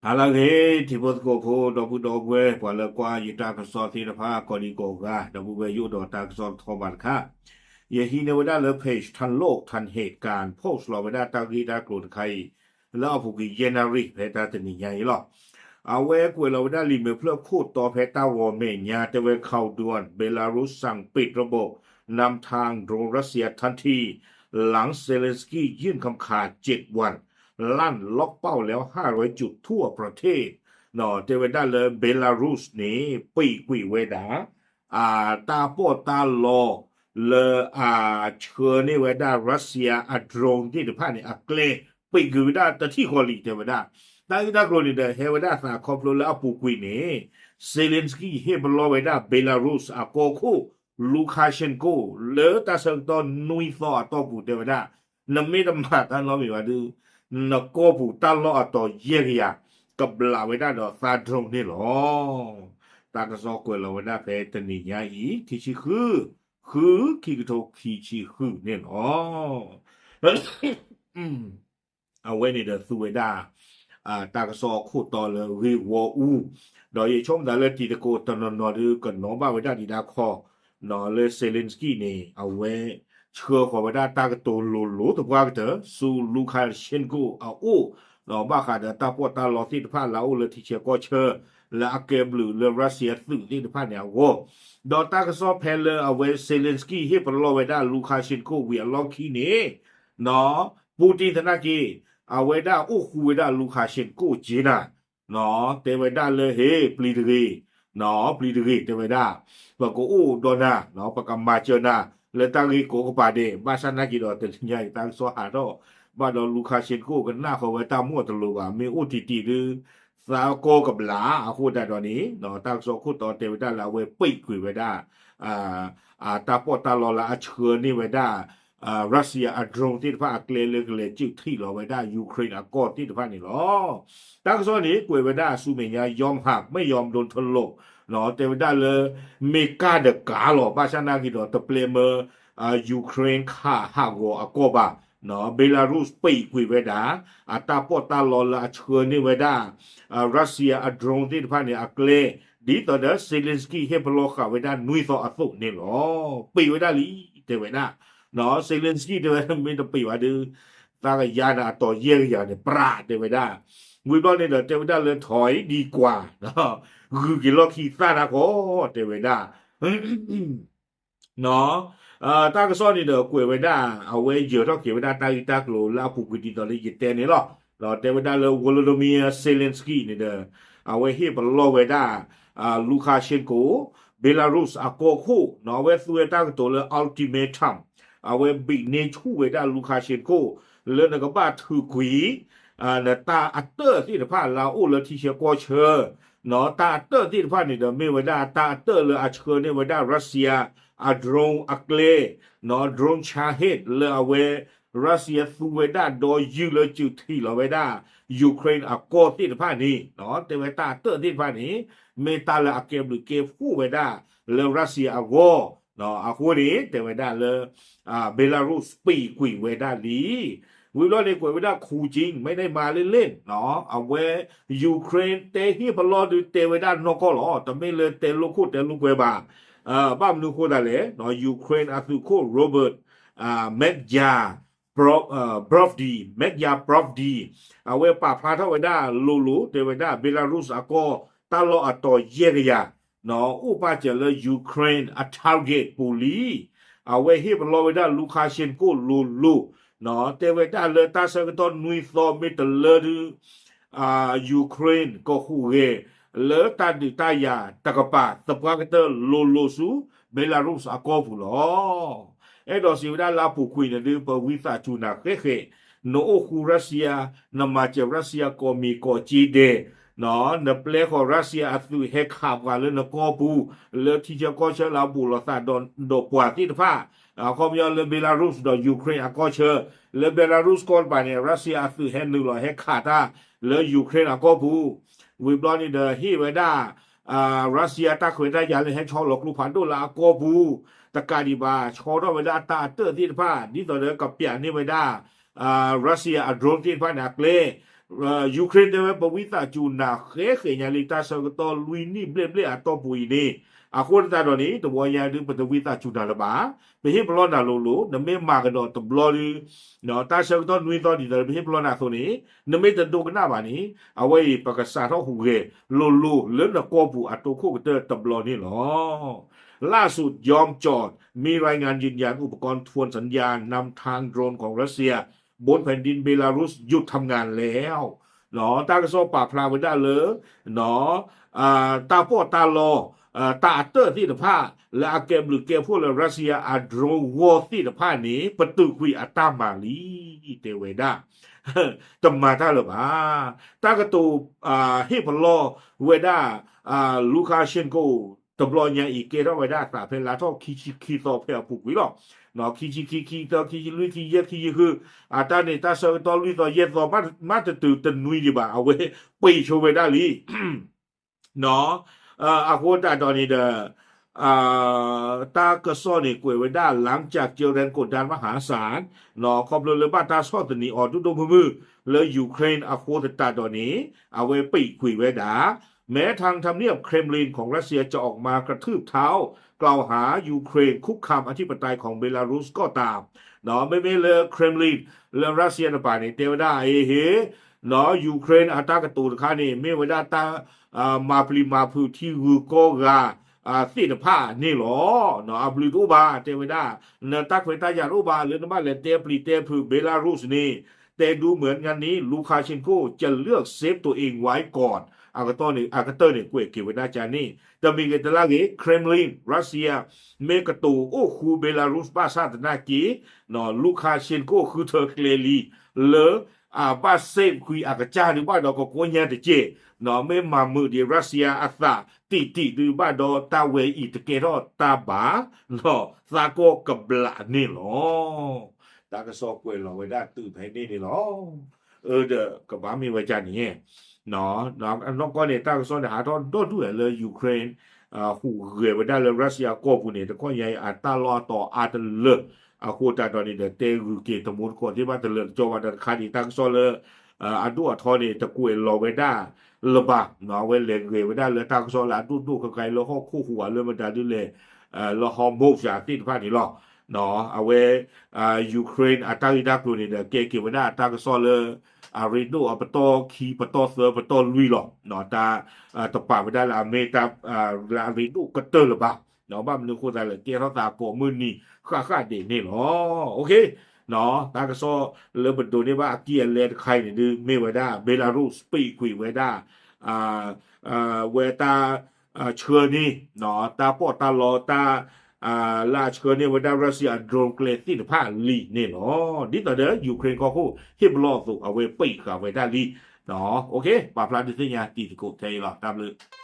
ဟါလၢအဂ့ၤ ထံဖိသကိးဖိ ဒီပုၢ်ဒီဝဲၢ် ပှၤလၢကွၢ်ယတၢ်ကစီၣ်သ့ၣ်တဖၣ် ကိးဒံကိးဂၤ ဒီပုၢ်ဝဲၢ် ယအိၣ်ဒီးတၢ်ကစီၣ်တထီဘးတခါ, ယဟံးန့ၢ်ဝဲဒၣ်လၢ page ထၢၣ်လိၣ်ထၢၣ်ဟ့ၣ်ကၣ် post လီၤဝဲဒၣ်တၢ်ဂ့ၢ်တၢ်ကျိၤတခါအံၤ လၢအပူၤကွံာ် ယဲၢ်နၣ်ရံၣ် ဖဲတၢ်တနံၤညါအံၤလီၤ. အဝဲကွဲးလီၤဝဲဒၣ်လံာ်မဲာ်ဖျၢၣ်ခိၣ်တီဖဲတၢ်ဂီၤမဲာ်ညါ တဲဝဲ ข่าวด่วน เบลารุสสั่งปิดระบบนำทางโดรนรัสเซียทันที หลังเซเลนสกี้ยื่นคำขาดเจ็ดวัน ลั่น ล็อกเป้าแล้วห้าร้อยจุดทั่วประเทศ တဲဝဲဒၣ်လၢ Belarus န့ၣ် ပံာ်ကွံာ်ဝဲဒၣ် တၢ်ပီးတၢ်လီလၢ အဆှၢန့ၢ်ဝဲဒၣ် Russia အ drone သ့ၣ်တဖၣ်န့ၣ် အကျဲ ပံာ်ကွံာ်ဝဲဒၣ်တထံၣ်ဃီလံ တဲဝဲဒၣ်. တၢ်ဂ့ၢ်တၢ်ကျိၤန့ၣ်ဒီး ဟဲဝဲဒၣ်သးခီဖျိလၢအပူၤကွံာ်န့ၣ် Zelensky ဟ့ၣ်ပလီၢ်ဝဲဒၣ် Belarus အကီၢ်ခိၣ် Lukashenko လၢတၢ်ဆၢကတီၢ်နွံသီအတီၢ်ပူၤ တဲဝဲဒၣ်, နမ့ၢ်တမၤတၢ်နီတမံၤဘၣ်ဒီး နကီၢ်ပူၤတၢ်လီၢ်အတီၤယဲၢ်ကယၤ ကဘျးဝဲဒၣ်ဒီးသး drone န့ၣ်လီၤ. တၢ်ကစီၣ်ကွဲးလီၤဝဲဒၣ်ဖဲတနံၤညါအံၤ ခံဆံဃု ဃု ခံကထိခံဆံဃုန့ၣ်လီၤ. အဝဲန့ၣ်ဒီးသူဝဲဒၣ် တၢ်ကစီၣ်အခိၣ်တီလၢဂ့ၢ်ဝီအူ, ဒီးယဆိကမိၣ်သးလၢတံၤသကိးတနီၤနီၤဒီး ကနီၤဘၣ်ဝဲဒၣ်ဒံးဒၣ်ခီ, လၢ Zelensky န့ၣ် အဝဲဆှၢဃီၤဝဲဒၣ်တၢ်ကတိၤလိၤလိၤသပှၢ်ကတၢၢ် ဆူ Lukashenko အအိၣ်, ဒီးဘၣ်ဃးဒီးတၢ်ပီးတၢ်လီသ့ၣ်တဖၣ်လၢအအိၣ်လၢထံဆၢကီၢ်ဆၢ လၢအကဲဘျုးလၢ Russia သုးသ့ၣ်တဖၣ်န့ၣ်အဂီၢ်, ဒီးတၢ်ကစီၣ်ဖဲလၢအဝဲ Zelensky ဟ့ၣ်ပလီၢ်ဝဲဒၣ် Lukashenko ဝံၤအလီၢ်ခံန့ၣ် Putin သနာ်က့ အဝဲဒၣ်အိၣ်ဃူဝဲဒၣ် Lukashenko က့နၤ, တဲဝဲဒၣ်လၢ ဟ့ ပျံၤတဂ့ၤ, ပျံၤတဂ့ၤ တဲဝဲဒၣ်, ပကအိၣ်ဒီးနၤ, ပကမၤစၢၤနၤ လၢတၢ်ဂ့ၢ်ကိးကပၤဒဲး, ဘၣ်ဆၣ်နာ်က့ဒီးတနံၤညါအံၤတၢ်ကစီၣ်ဟးထီၣ်, ဘၣ်ဒီး Lukashenko ကနၣ်ဃီၤဝဲတၢ်မီၢ်တလိၤဘၣ်, မ့ၢ်အိၣ်တံၢ်တံၢ်ဒီး သးကီၢ်ကဘျးအဃိသတးဒီးန့ၣ် တၢ်ကစီၣ်ခိၣ်တီတဲဝဲဒၣ်လၢအဝဲပံာ်ကွံာ်ဝဲဒၣ် တၢ်ပီးတၢ်လီလၢအဆှၢန့ၢ်ဝဲဒၣ် Russia အ drone သ့ၣ်တဖၣ်အကျဲလၢကလဲၤစုးထံၣ်လီၤဝဲဒၣ် Ukraine အကီၢ်သ့ၣ်တဖၣ်န့ၣ်လီၤ. တၢ်ကစီၣ်န့ၣ် ကွဲးဝဲဒၣ်ဆူမဲာ်ညါ ยอมหักไม่ยอมโดนถล่ม တဲဝဲဒၣ်လၢ မ့ၢ်ကၢ်ဒီးကၤလီၤ ဘၣ်ဆၣ်နာ်က့ဒီးတပျဲမၢ Ukraine ခးဟးဂီၤအကီၢ်ဘၣ်, Belarus ပံာ်ကွံာ်ဝဲဒၣ် အတၢ်ပီးတၢ်လီလၢအဆှၢန့ၢ်ဝဲဒၣ် Russia အ drone သ့ၣ်တဖၣ်န့ၣ်အကျဲ ဒ်သိးဒီး Zelensky ဟ့ၣ်ပလီၢ်ဃာ်ဝဲဒၣ်နွံသီအသိးန့ၣ်လီၤ. ပံာ်ဝဲဒၣ်လံ တဲဝဲဒၣ်, Zelensky တဲဝဲဒၣ်မ့ၢ်တပံာ်ဘၣ်ဒီး သးကယၤန့ၣ်အတီၤယဲၢ်ကယၤန့ၣ် ပြး တဲဝဲဒၣ်, ဝံၤဘျီန့ၣ်ဒီးတဲဝဲဒၣ်လၢ ถอยดีกว่า ဂုာ်က့ၤလီၢ်ခံသၣ်နၤခီ တဲဝဲဒၣ် တၢ်ကစီၣ်န့ၣ်ဒီးကွဲးဝဲဒၣ် အဝဲယၢၤထီၣ်က့ၤဝဲဒၣ်တၢ်ဂ့ၢ်တၢ်ကျိၤလၢအပူၤကွံာ်ဒ်သိးလၢယတဲန့ၣ်လီၤ. ဒီးတဲဝဲဒၣ်လၢ Volodymyr Zelensky န့ၣ်ဒီး အဝဲဟ့ၣ်ပလီၢ်ဝဲဒၣ် Lukashenko Belarus အကီၢ်ခိၣ် အဝဲသူဝဲတၢ်ကတိၤလၢ ultimatum အဝဲဘံးန့ၢ်ဆူၣ်ဝဲဒၣ် Lukashenko လၢနကဘၣ်ထုးကွံာ် နတၢ်အတၢၣ်သ့ၣ်တဖၣ်လၢအအိၣ်လၢထံဆၢကီၢ်ဆၢ တၢ်အတၢၣ်သ့ၣ်တဖၣ်န့ၣ်ဒီးမ့ၢ်ဝဲဒၣ်တၢ်အတၢၣ်လၢအဆှၢန့ၢ်ဝဲဒၣ် Russia အ drone အကျဲ drone Shahed လၢအဝဲ Russia သူဝဲဒၣ်ဒီးယုၢ်လၢစုးထံၣ်လီၤဝဲဒၣ် Ukraine အကီၢ်သ့ၣ်တဖၣ်န့ၣ် တဲဝဲတၢ်အတၢၣ်သ့ၣ်တဖၣ်န့ၣ် မ့ၢ်တၢ်လၢအကဲဘျုးကဲဖှိၣ်ဝဲဒၣ်လၢ Russia အဂီၢ် အဃိန့ၣ် တဲဝဲဒၣ်လၢ Belarus ပံာ်ကွံာ်ဝဲဒၣ်လံ. ဝံၤဘျီန့ၣ် ကွဲးဝဲဒၣ် ခူၣ်ကၠံ မ့ၢ်ဒၣ်မၤလ့လ့ၣ် အဝဲ Ukraine တဲဟ့ၣ်ပလီၢ်ဒုးတဲဝဲဒၣ်နီၢ်ကီၢ်လီၤ. တမ့ၢ်လၢတဲလိာ်ခိၣ်တဲလိာ်ကွဲဘၣ်. ဘၣ်မနုၤအဃိသတးလဲၣ် Ukraine အသုးခိၣ် Robert Madja Brovdi Madja Brovdi အဝဲပာ်ဖျါထီၣ်ဝဲဒၣ်လိၤလိၤ တဲဝဲဒၣ် Belarus အကီၢ်တၢ်လီၢ်အတီၤယဲၢ်ကယၤ အိၣ်ပာ်စၢၤလၢ Ukraine အ target ပူၤလံ. အဝဲဟ့ၣ်ပလီၢ်ဝဲဒၣ် Lukashenko လိၤလိၤ တဲဝဲဒၣ်လၢတၢ်ဆၢကတီၢ်နွံသီမ့ၢ်တလၢဒုး Ukraine ကဟူးဂဲၤ လၢတၢ်ဒုးတၢ်ယၤတကပၤသပှၢ်ကတၢၢ်လိၤလိၤဆူ Belarus အကီၢ်ပူၤလီၤ. အဲၣ်ဒိးစံးဝဲဒၣ်လၢအပူၤကွံာ်န့ၣ်ဒုး ပဝံသးစူၤနၤဃဲးဃဲး နအိၣ်ဃူ Russia နမၤစၢၤ Russia ကိးမံၤကိးက့ဒဲး နပျဲဃီၤ Russia အသုးဟဲခးပှၤလၢနကီၢ်ပူၤ လၢထံဆၢကီၢ်ဆၢလၢအဘူးလိာ်သးဒီးပှၤသ့ၣ်တဖၣ် အခီပညီလၢ Belarus ဒီး Ukraine အကီၢ်ဆၢ လၢ Belarus ကီၢ်တပၤန့ၣ် Russia အသုးဟဲနုာ်လီၤဟဲခးတၢ်လၢ Ukraine အကီၢ်ပူၤ ဝံၤဘျီန့ၣ်ဒီးဟ့ၣ်ဝဲဒၣ် Russia တၢ်ခွဲးတၢ်ယာ်လၢဟဲဆီလီၤကျိဖးဒိၣ်လၢအကီၢ်ပူၤ တကးဒံးဘၣ် ဆီထီၣ်ဝဲဒၣ်တၢ်အတၢၣ်သ့ၣ်တဖၣ် ဒ်သိးဒီးကပျးန့ၢ်ဝဲဒၣ် Russia အ drone သ့ၣ်တဖၣ်န့ၣ်အကျဲ Ukraine တဲဝဲ ပဝံသးစူၤနၤဃဲဃဲညါလံ တၢ်ဆၢကတီၢ်လွံၢ်နံၣ်ဘျဲၣ်ဘျဲၣ်အတီၢ်ပူၤအံၤန့ၣ်, အဃိသတးဒီးန့ၣ် တဝီညါဒုး ပတဝံသးစူၤနၤလၢၤဘၣ်, ပဟ့ၣ်ပလီၢ်နၤလိၤလိၤ နမ့ၢ်မၤကဒီးတဘျီဒုး တၢ်ဆၢကတီၢ်နွံသီဒ်သိးပဟ့ၣ်ပလီၢ်နၤအသိးန့ၣ် နမ့ၢ်တဒိကနၣ်ဘၣ်န့ၣ် အဝဲအံၤ ပကစးထီၣ်ဟူးဂဲၤလိၤလိၤ လၢနကီၢ်ပူၤအတိခိၣ်ကတၢၢ်တဘျီန့ၣ်လီၤ. ล่าสุด ยอมจอด มีรายงานยืนยันอุปกรณ์ทวนสัญญาณนำทางโดรนของรัสเซียบนแผ่นดินเบลารุสหยุดทำงานแล้ว တၢ်ကစီၣ်ပာ်ဖျါဝဲဒၣ်လၢ တၢ်ပီးတၢ်လီ တၢ်အတၢၢ်သ့ၣ်တဖၣ် လၢအကဲဘျုးကဲဖှိၣ်လၢ Russia အ drone ဂီၢ်သ့ၣ်တဖၣ်န့ၣ် ပတုာ်ကွံာ်အတၢ်မၤလံ တဲဝဲဒၣ် တမၤတၢ်လၢၤဘၣ်. တၢ်ကတိၤ ဟ့ၣ်ပလီၢ်ဝဲဒၣ် Lukashenko တဘျီညါအံၤ ကဲထီၣ်ဝဲဒၣ်အသးဖဲလါထီၣ်ခံဆံခံသီဖဲအပူၤကွံာ်လီၤ. ခံဆံခံ ခံဆံသၢ ခံဆံလွံၢ် ခံဆံယဲၢ် ခံဆံဃု အတၢ်န့ၣ် တၢ်ဆၢကတီၢ်လွံၢ်သီယဲၢ်သီ မ့ၢ်တတုၤတနွံဒံးဘၣ် အဝဲပံာ်ဆိဝဲဒၣ်လံ အဃိသတးဒီးန့ၣ်ဒီး တၢ်ကစီၣ်န့ၣ်ကွဲးဝဲဒၣ် หลังจากเจอแรงกดดันมหาศาล ခီဖျိလၢဘၣ်တၢ်ဆီၣ်သနံးအီၤဒိၣ်ဒိၣ်မုၢ်မုၢ် လၢ Ukraine အဃိသတးဒီးန့ၣ် အဝဲပံာ်ကွံာ်ဝဲဒၣ် แม้ทางทำเนียบเครมลินของรัสเซียจะออกมา กระทืบเท้า กล่าวหายูเครนคุกคามอธิปไตยของเบลารุสก็ตาม မ့မ့ၢ်လၢ Kremlin လၢ Russia တပၤန့ၣ် တဲဝဲဒၣ် အဟ့ Ukraine အတၢ်ကတိၤတခါန့ၣ် မ့ၢ်ဝဲဒၣ်တၢ် မၤပျံၤမၤဖုးထံဂုၤကီၢ်ဂၤ သ့ၣ်တဖၣ်န့ၣ်လီၤ. အဘျုးတအိၣ်ဘၣ် တဲဝဲဒၣ် နတၢ်ခွဲးတၢ်ယာ်တအိၣ်ဘၣ် လၢနဘၣ်လဲၤတဲပျံၤတဲဖုး Belarus န့ၣ် แต่ดูเหมือนงานนี้ Lukashenko จะเลือกเซฟตัวเองไว้ก่อน အကတၢၢ်န့ၣ် အကတၢၢ်န့ၣ် ကွဲးက့ၤဝဲဒၣ်ကန့ၣ် တမံၤဂ့ၤတလါဂ့ၤ Kremlin Russia မ့ၢ်ကတိၤအိၣ်ဃူ Belarus ဘၣ်ဆၣ်သနာ်က့ Lukashenko ဃုထၢကျဲလံ လၢ အဘၣ် safe ကွံာ်အကစၢ်ဒုးဘၣ်ဒီးကကိးညါတက့ၢ် မ့ၢ်မၤမုာ်ဒံး Russia အသးတံၢ်တံၢ်ဒုးဘၣ်ဒီး တၢ်ဝဲအံၤတကဲထီၣ်တၢ်ဘၣ် သးကီၢ်ကဘျးန့ၣ်လီၤ. တၢ်ကစီၣ်ကွဲးလီၤဝဲဒၣ်တုၤဖဲန့ၣ်န့ၣ်လီၤ. အၢ ဒီးကဘၣ်မ့ၢ်ဝဲဒ်န့ၣ် နီၢ်ကီၢ်န့ၣ် တၢ်ကစီၣ်န့ၣ် ဟးထီၣ်ဒီဒူၣ်ဝဲလၢ Ukraine ဟူးဂဲၤဝဲဒၣ်လၢ Russia ကီၢ်ပူၤန့ၣ် တခီညါအံၤ အတၢ်လီၢ်အတီၤအါတလၢ အဃိသတးဒီးန့ၣ်ဒီး တဲဂုာ်က့ၤတမူတကိးသ့ၣ်ဘၣ်တလၢာ်တကီဘၣ်ဒီးတခါဒံး တၢ်ကစီၣ်လၢ အဒိၣ်အထီန့ၣ် တကွဲးလီၤဝဲဒၣ်လၢၤဘၣ် အဝဲလဲၤဂဲၤဝဲဒၣ်လၢတၢ်ကစီၣ်လၢအဒိၣ်ဒိၣ်ခါခါအံၤ လၢဟီၣ်ခိၣ်ဟူးဝးလၢမတၤဒ်လဲၣ် လၢ Hormuz သ့ၣ်တဖၣ်န့ၣ်လီၤ. အဝဲ Ukraine အတၢ်ဂ့ၢ်တၢ်ကျိၤန့ၣ်ဒီး ကဲက့ၤဝဲဒၣ်တၢ်ကစီၣ်လၢ အရ့ဒိၣ်အပတီၢ်ခံ ပတီၢ်သၢ ပတီၢ်လွံၢ်လီၤ. တၢ် တပာ်ဝဲဒၣ်လၢအမ့ၢ်တၢ် လၢအရ့ဒိၣ်ကတၢၢ်လၢၤဘၣ်. ဘၣ်မနုၤအဃိသတးလဲၣ် ကဲထီၣ်သးကိးမုၢ်နံၤဃၣ်ဃၣ်ဒဲးန့ၣ်လီၤ. တၢ်ကစီၣ်လၢပဒိးန့ၢ်ဘၣ်အကံၢ်အလဲတခါအံၤန့ၣ်ဒုး မ့ၢ်ဝဲဒၣ် Belarus ပံာ်ကွံာ်ဝဲဒၣ် ဝဲတၢ် ဆှၢန့ၢ် တၢ်ပီးတၢ်လီတၢ် လၢအဆှၢန့ၢ်ဝဲဒၣ် Russia အ drone ကျဲသ့ၣ်တဖၣ်လံန့ၣ်လီၤ. ဒ်သိးဒီး Ukraine ကီၢ်ခိၣ်ဟ့ၣ်ပလီၢ်အသိး အဝဲပံာ်ဃာ်ဝဲဒၣ်လံ. ပာ်ဖျါဒုးသ့ၣ်ညါတံၤသကိးထဲအံၤလီၤ. တၢ်ဘျုး